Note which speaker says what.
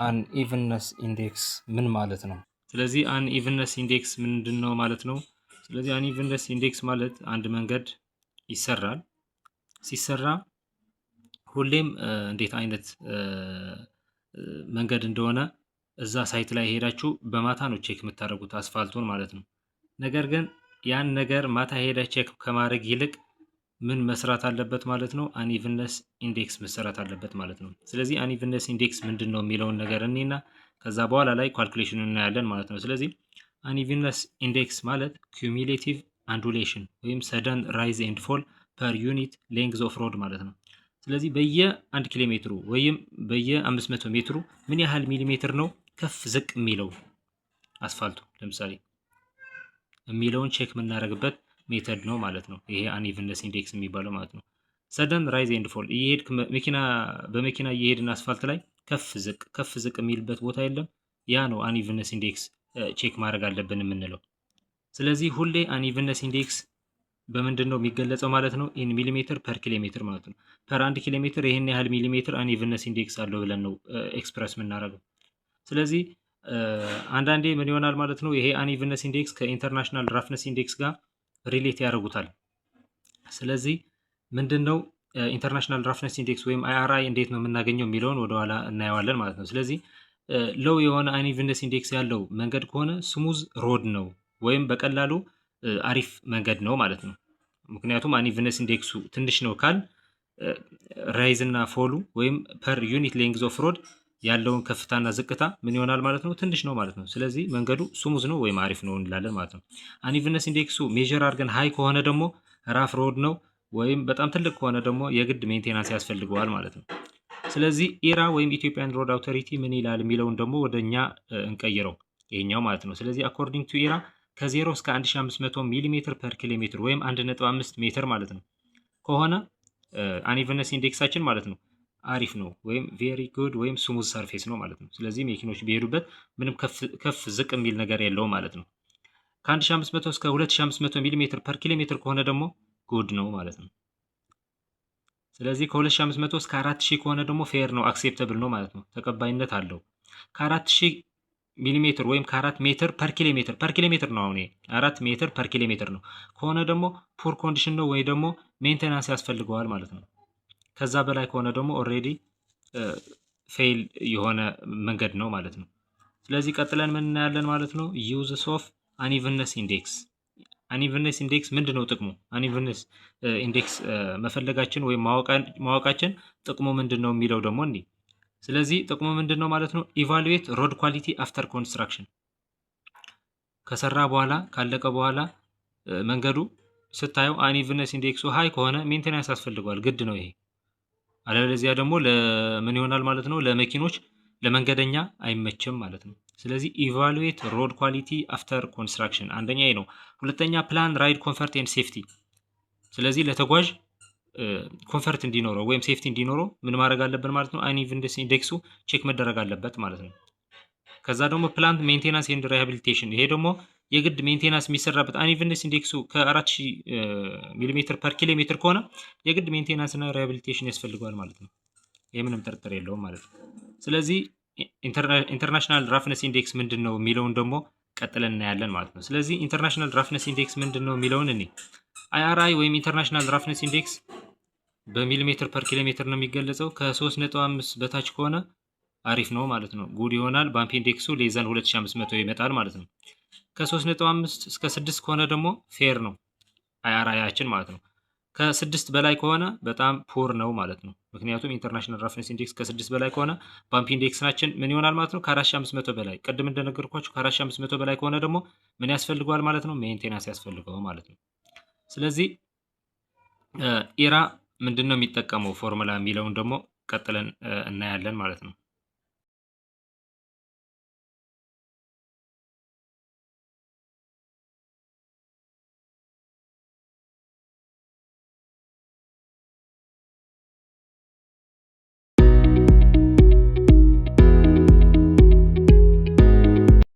Speaker 1: Unevenness index ምን ማለት ነው? ስለዚህ unevenness index ምንድን ነው ማለት ነው? ስለዚህ unevenness index ማለት አንድ መንገድ ይሰራል። ሲሰራ ሁሌም እንዴት አይነት መንገድ እንደሆነ እዛ site ላይ ሄዳችሁ በማታ ነው check የምታደርጉት አስፋልቱን ማለት ነው። ነገር ግን ያን ነገር ማታ ሄደህ check ከማድረግ ይልቅ ምን መስራት አለበት ማለት ነው? Unevenness index መሰራት አለበት ማለት ነው። ስለዚህ unevenness index ምንድን ነው የሚለውን ነገር እኔና ከዛ በኋላ ላይ calculation ኑን እናያለን ማለት ነው። ስለዚህ unevenness index ማለት cumulative undulation ወይም sudden rise and fall per unit length of road ማለት ነው። ስለዚህ በየ1 ኪሎ ሜትሩ ወይም በየ500 ሜትሩ ምን ያህል ሚሊሜትር ነው ከፍ ዝቅ የሚለው አስፋልቱ ለምሳሌ የሚለውን check የምናደርግበት method ነው ማለት ነው። ይሄ unevenness index የሚባለው ማለት ነው። Sudden rise and fall እየሄድክ መኪና በመኪና እየሄድን አስፋልት ላይ ከፍ ዝቅ ከፍ ዝቅ የሚልበት ቦታ የለም። ያ ነው unevenness index check ማድረግ አለብን የምንለው። ስለዚህ ሁሌ unevenness index በምንድን ነው የሚገለጸው ማለት ነው? In millimeter per kilometer ማለት ነው። Per 1 ኪሎ ሜትር ይህን ያህል ሚሊሜትር unevenness index አለው ብለን ነው express የምናደርገው። ስለዚህ አንዳንዴ ምን ይሆናል ማለት ነው፣ ይሄ unevenness index ከ international roughness index ጋር relate ያደርጉታል። ስለዚህ ምንድን ነው international roughness index ወይም IRI እንዴት ነው የምናገኘው የሚለውን ወደኋላ እናየዋለን ማለት ነው። ስለዚህ low የሆነ unevenness index ያለው መንገድ ከሆነ smooth road ነው ወይም በቀላሉ አሪፍ መንገድ ነው ማለት ነው። ምክንያቱም unevenness index ኡ ትንሽ ነው ካል rise እና fall ኡ ወይም per unit length of road ያለውን ከፍታና ዝቅታ ምን ይሆናል ማለት ነው? ትንሽ ነው ማለት ነው። ስለዚህ መንገዱ smooth ነው ወይም አሪፍ ነው እንላለን ማለት ነው። Unevenness index ኡ measure አድርገን high ከሆነ ደግሞ rough road ነው ወይም በጣም ትልቅ ከሆነ ደግሞ የግድ maintenance ያስፈልገዋል ማለት ነው። ስለዚህ ERA ወይም Ethiopian Road Authority ምን ይላል የሚለውን ደግሞ ወደ እኛ እንቀይረው ይሄኛው ማለት ነው። ስለዚህ according to ERA ከ0 እስከ 1500 ሚሊሜትር per ኪሎ ሜትር ወይም 1.5 ሜትር ማለት ነው ከሆነ unevenness index ኣችን ማለት ነው አሪፍ ነው ወይም very good ወይም smooth surface ነው ማለት ነው። ስለዚህ መኪኖች ቢሄዱበት ምንም ከፍ ዝቅ የሚል ነገር የለውም ማለት ነው። ከ1500 እስከ 2500 ሚሊሜትር per ኪሎ ሜትር ከሆነ ደግሞ good ነው ማለት ነው። ስለዚህ ከ2500 እስከ 4000 ከሆነ ደግሞ fair ነው፣ acceptable ነው ማለት ነው፣ ተቀባይነት አለው። ከ4000 ሚሊሜትር ወይም ከ4 ሜትር per ኪሎ ሜትር፣ per ኪሎ ሜትር ነው፣ አሁን 4 ሜትር per ኪሎ ሜትር ነው ከሆነ ደግሞ poor condition ነው ወይ ደግሞ maintenance ያስፈልገዋል ማለት ነው። ከዛ በላይ ከሆነ ደግሞ already fail የሆነ መንገድ ነው ማለት ነው። ስለዚህ ቀጥለን ምን እናያለን ማለት ነው? Uses of unevenness index። Unevenness index ምንድን ነው ጥቅሙ? Unevenness index መፈለጋችን ወይም ማወቃችን ጥቅሙ ምንድን ነው የሚለው ደግሞ እንዲህ። ስለዚህ ጥቅሙ ምንድን ነው ማለት ነው? Evaluate road quality after construction። ከሰራ በኋላ፣ ካለቀ በኋላ መንገዱ ስታየው unevenness index ኡ high ከሆነ maintenance ያስፈልገዋል፣ ግድ ነው ይሄ። አለበለዚያ ደግሞ ለምን ይሆናል ማለት ነው? ለመኪኖች ለመንገደኛ አይመችም ማለት ነው። ስለዚህ evaluate road quality after construction አንደኛ ነው። ሁለተኛ plan ride comfort and safety። ስለዚህ ለተጓዥ comfort እንዲኖረው ወይም safety እንዲኖረው ምን ማድረግ አለብን ማለት ነው? Unevenness index ኡ check መደረግ አለበት ማለት ነው። ከዛ ደግሞ plan maintenance and rehabilitation። ይሄ ደግሞ የግድ maintenance የሚሰራበት unevenness index ኡ ከ4000 ሚሊሜትር per ኪሎ ሜትር ከሆነ የግድ maintenance እና rehabilitation ያስፈልገዋል ማለት ነው። ይህ ምንም ጥርጥር የለውም ማለት ነው። ስለዚህ international roughness index ምንድን ነው የሚለውን ደግሞ ቀጥለን እናያለን ማለት ነው። ስለዚህ international roughness index ምንድን ነው የሚለውን እኔ IRI ወይም international roughness index በሚሊሜትር per ኪሎ ሜትር ነው የሚገለጸው። ከ3.5 በታች ከሆነ አሪፍ ነው ማለት ነው፣ good ይሆናል። Bump index ኡ less than 2500 ይመጣል ማለት ነው። ከ3.5 እስከ 6 ከሆነ ደግሞ fair ነው IRI ያችን ማለት ነው። ከ6 በላይ ከሆነ በጣም poor ነው ማለት ነው። ምክንያቱም international roughness index ከ6 በላይ ከሆነ bump index ኣችን ምን ይሆናል ማለት ነው? ከ4500 በላይ፣ ቅድም እንደነገርኳችሁ ከ4500 በላይ ከሆነ ደግሞ ምን ያስፈልገዋል ማለት ነው? Maintenance ያስፈልገዋል ማለት ነው። ስለዚህ ERA ምንድን ነው የሚጠቀመው ፎርሙላ የሚለውን ደግሞ ቀጥለን እናያለን ማለት ነው።